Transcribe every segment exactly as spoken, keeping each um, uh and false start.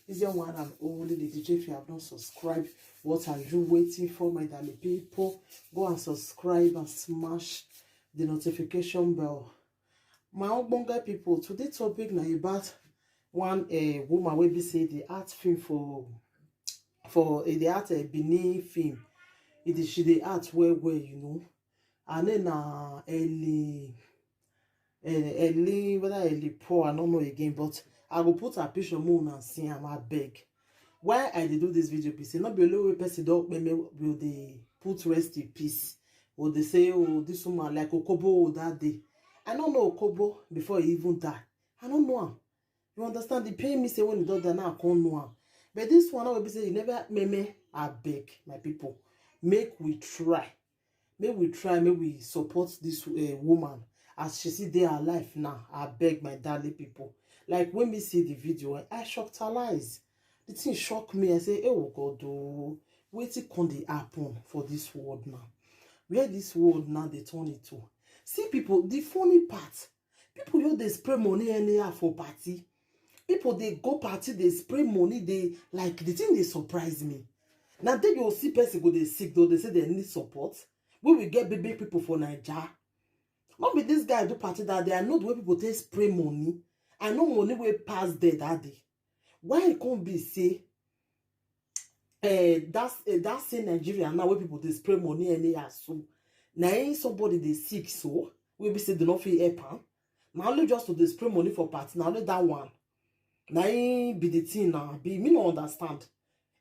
Is your one and only Lady J. If you have not subscribed, what are you waiting for, my darling people? Go and subscribe and smash the notification bell. My ogbonge people, today topic na about one uh, woman wey be say the art film for for uh, the art uh, Benin film. It is she dey art well well, you know. And then na Ellie, Ellie, whether Ellie poor, I don't know again, but I go put her picture more and see am, I beg. Why I dey do this video be say no be only way person don kpeme will dey put rest in peace. Or they say, oh, this woman like Okobo that day. I don't know Okobo before he even die. I don't know him. You understand? The pain me say when he don die now, I can't know him. But this one, I will be say he never meme. I beg, my people, make we try. Make we try, make we support this uh, woman as she see dey her life now. I beg, my darling people. Like when we see the video, eh, I shockalize. The thing shock me. I say, oh God, oh, wetin come dey happen for this world now? Where this world now they turn it to? See people, the funny part, people you they spray money anyhow for party. People they go party, they spray money, they like the thing they surprise me. Now they you see person go they sick though, they say they need support. We will get big big people for Niger. Not be this guy do party that day. I know the way people take spray money. I know money will pass there that day. Why it can't be say uh, that's uh, that same Nigeria now where people they spray money anyhow so now ain't somebody they sick so we be say they not feel help am. Now only just to they spray money for party now only that one. Now ain't be the thing now be me no understand.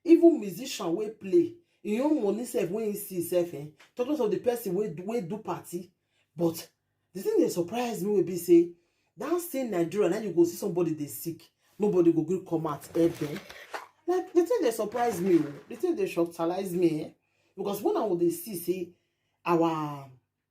Even musician wey play, e own money sef wey he see sef, eh, talk less of the person wey wey do party. But the thing dey surprise me wey be say that same Nigeria na you go see somebody dey sick, nobody go gree come out help them. Like the thing dey surprise me o, the thing dey shocktalize me, eh, because when I dey see say our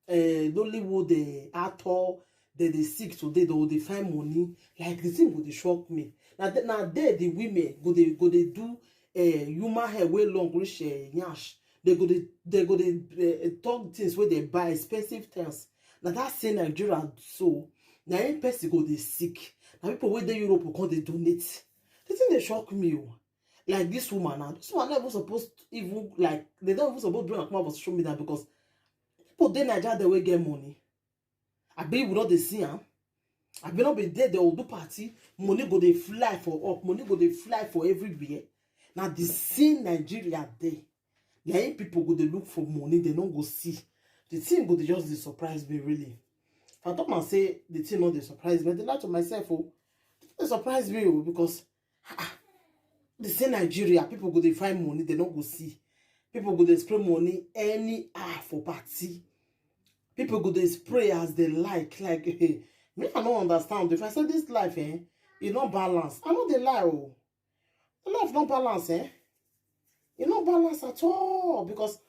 uh, Nollywood uh, actor they dey sick today, they go dey find money. Like the thing go dey shock me. Na th- na there the women go dey go dey do uh, human hair wey long reach uh, nyash. They go dey they go dey uh, talk things wey they buy expensive things. Na that same Nigeria so na any person go dey sick. Na people wey dey Europe come dey donate. The thing dey shock me o. Like this woman now, this woman never supposed to even like they don't even supposed to bring her come out for social media because people dey Naija dey wey get money. Abi we no dey see am. Abi no be there they will do party. Money go dey fly for up. Money go dey fly for everywhere. Now the same Nigeria dey. Na him people go dey look for money. They no go see. The thing go dey just dey surprise me really. If I talk and say the thing no dey surprise me, I dey lie to myself. Oh, dey surprise me oh, because ah, they say Nigeria, people go dey find money, they no go see. People go dey spray money anyhow for party. People go dey spray as they like. Like me, I no understand. If I say this life, eh, e no balance. I no dey lie oh. The life no balance, eh? E no balance at all because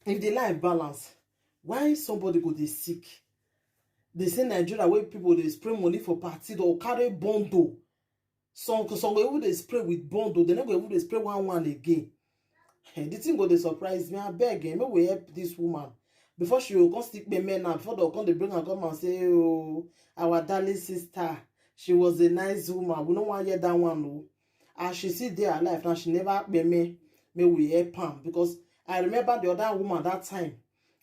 if the life balance, why somebody go dey sick? They say Nigeria where people dey spray money for party, they'll carry bundle. Some some go even dey spray with bundle, they no go even dey spray one one again. Eh, the thing go dey surprise me. I beg, eh, make we help this woman before she go come still pay men now. Before they'll come, they bring her come and say, "Oh, our darling sister, she was a nice woman. We don't want to hear that one, no." As she see their life now, she never pay me. May we help her because I remember the other woman that time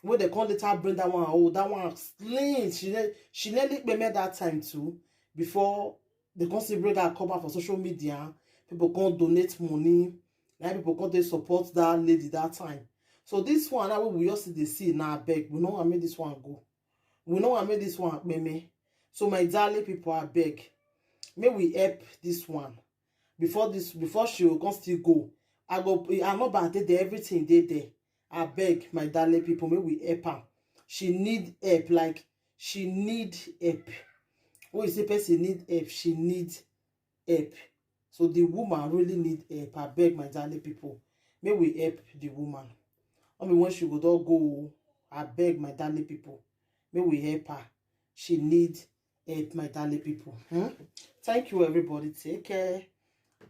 when they come later bring that one. Oh, that one clean. She ne- she nearly pay me that time too. Before they come see bring her come out for social media, people come donate money. Now people come they support that lady that time. So this one now we also dey see now beg. We know I made this one go. We know I made this one pay me. So my darling people, I beg. May we help this one before this before she will come still go. I go I know about it there, everything dey there. I beg my darling people, may we help her. She need help, like she need help. When you say person need help, she need help. So the woman really need help. I beg my darling people, may we help the woman. I mean when she go don go, I beg my darling people, may we help her. She need help, my darling people. Hmm? Thank you, everybody. Take care.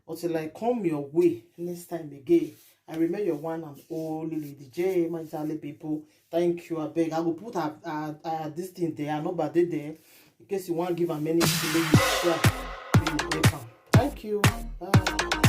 Until I come your way next time again. I remain your one and only Lady J, my darling people. Thank you. I beg. I will put her, her, her this thing there, her number dey there. In case you want give her many things, you share. You help her. Thank you. you. Bye.